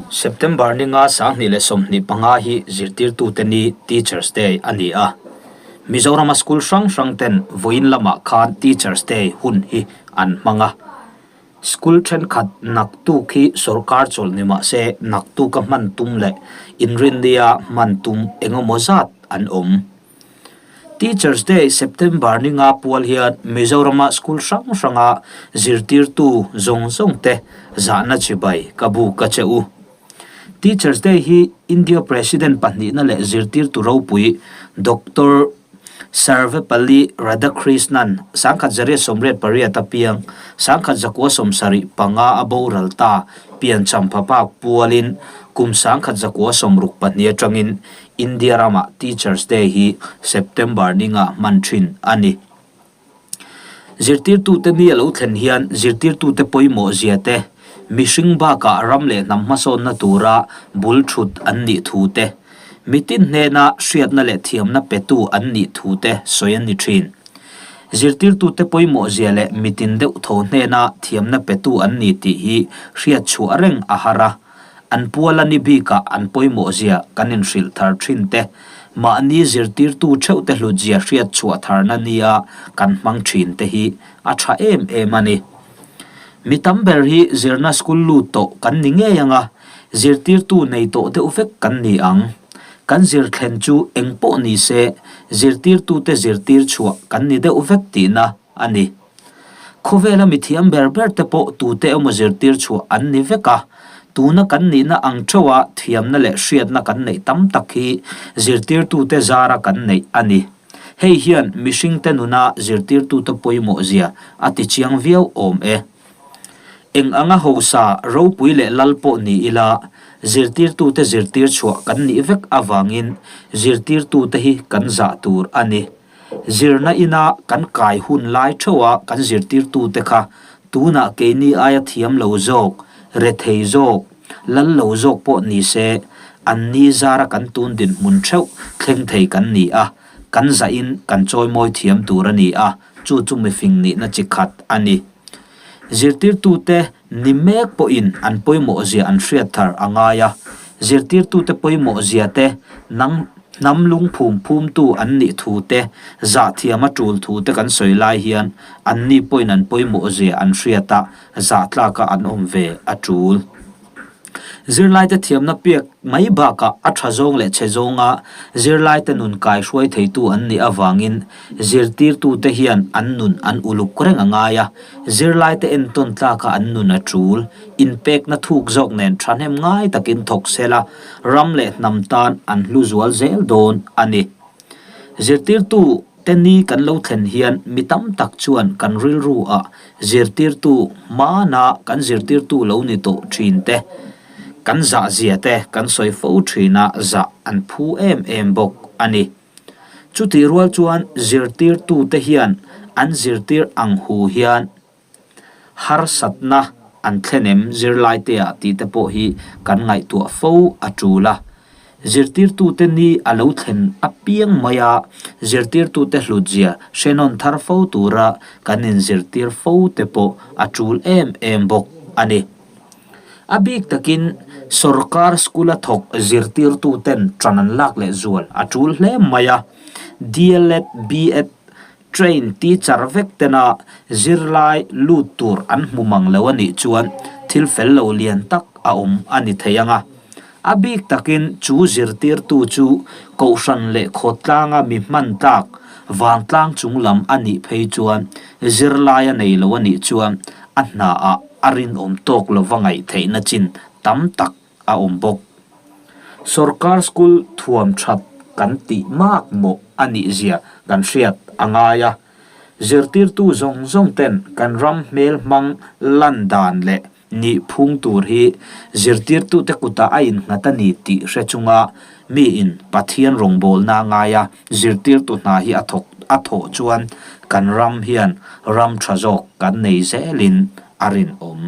September ni nga 2025 hi zirtirtute ni, Teachers Day, a ni a. Mizorama school hrang hrang ten vawiin lamah khan Teachers Day hun hi an hmang a. School thenkhat naktuk hi sorkar chawlh ni mah se naktuka hman tum leh inrinnia hman tum engemaw zat an awm. Teachers Day September ni nga pual hian Mizorama school hrang hranga zirtirtu zawng zawng te zahna chibai ka bu ka che u. Teachers Day hi India President pahnihna leh zirtirtu ropui Doctor Sarvepalli Radhakrishnan 1988 a piang, 1975 a boral ta piancham phaphak pualin kum 1962 atangin India ramah Teachers Day hi September ninga hman thin a ni. Zirtirtute ni a lo thlen hian zirtirtute pawimawh zia te, mihring bakah ram leh hnam hmasawnna tura bul thut an nih thu te, mitin hnena hriatna leh thiamna petu an nih thu te sawi an ni thin. Zirtirtute pawimawh zia leh mitin deuh tho hnena thiamna petu an ni tih hi hriat chhuah reng a har a. An puala ni bikah an pawimawh zia kan inhrilh thar thin te, mahni zirtirtu theuh te hlut zia hriat chhuah tharna nia kan hmang thin te hi a tha em em a ni. Mi tam ber hi zirna school lut tawh kan ni ngei ang a, zirtirtu nei tawh deuh vek kan ni ang. Kan zir thlen chu eng pawh ni se, zirtirtute zirtir chhuah kan ni deuh vek tihna a ni. Khawvela mithiam ber ber te pawh tute emaw zirtir chhuah an ni vek a, tuna kan nihna ang theuha thiamna leh hriatna kan neih tam tak hi zirtirtute zara kan neih a ni. Hei hian mihringte nuna zirtirtute pawimawh zia a tichiang viau awm e. Eng anga hausa, ropui leh lal pawh ni ila, zirtirtute zirtir chhuah kan nih vek avangin zirtirtute hi kan zah tur a ni. Zirna ina kan kai hun lai theuha kan zirtirtute kha tunah keini aia thiam lo zawk, rethei zawk, lal lo zawk pawh ni se, an ni zara kan tun dinhmun theuh thleng thei kan ni a, kan zahin kan chawimawi thiam tur a ni a, chu chu mifing nihna chi khat a ni. Zirtirtute ni mek pawhin an pawimawhzia an hriat thar a ngai a, zirtirtute pawimawhzia te, nang hnam lungphum phumtu an nih thu te, zahthiam a tul thu te kan sawi lai hian anni pawhin an pawimawhzia an hriat a, zahtlaka an awm ve a tul. Zirlaite thiamna pek mai bakah a tha zawng leh chhe zawnga zirlaite nun kaihruai theitu an nih avangin zirtirtute hian an nun an uluk reng a ngai a, zirlaite entawn tlaka an nun a tul, inpekna thuk zawk nen thahnem ngai takin thawk sela ram leh hnam tan an hlu zual zel dawn a ni. Zirtirtu te ni kan lo thlen hian mi tam tak chuan kan rilru ah zirtirtu hmana kan zirtirtu lo ni tawh thin te, kan zah zia te kan sawi fo thin a zah an phu em em bawk a ni. Chutih rual chuan zirtirtu te hian an zirtir ang hu hian Harsatna an thlen em zirlaite ah tih te pawh hi kan ngaihtuah fo a tul a. Zirtirtute ni a lo thlen apiang mai a, zirtirtute hlutzia hrenawn thar fo tura kan inzirtir fo te pawh a tul em em bawk a ni. A bik takin sorkar school a thawk zirtirtuten tan an lak leh zual a tul hle mai a. DLEd, BEd, Train teacher vek tena zirlai lut tur an hmu mang lo a nih chuan thil fel lo lian tak a awm a ni thei ang a. A bik takin chu zirtirtu chu kohhran leh khawtlanga mi hman tlak vantlang chung lam a nih phei chuan zirlai a nei lo a nih chuan a hnaah a rinawm tawk lova ngaih theihna chin tam tak a awm bawk. Sorkar school thuam that kan tih mak mawh a nih zia kan hriat a ngai a. Zirtirtu zawng zawng ten kan ram hmel hmang lan dan leh nih phung tur hi zirtirtute kutah a innghat a ni tih hre chunga miin Pathian rawngbawlna a ngai a, zirtirtu hna hi a thawk a thawh chuan kan ram hian ram tha zawk kan nei zelin a rinawm.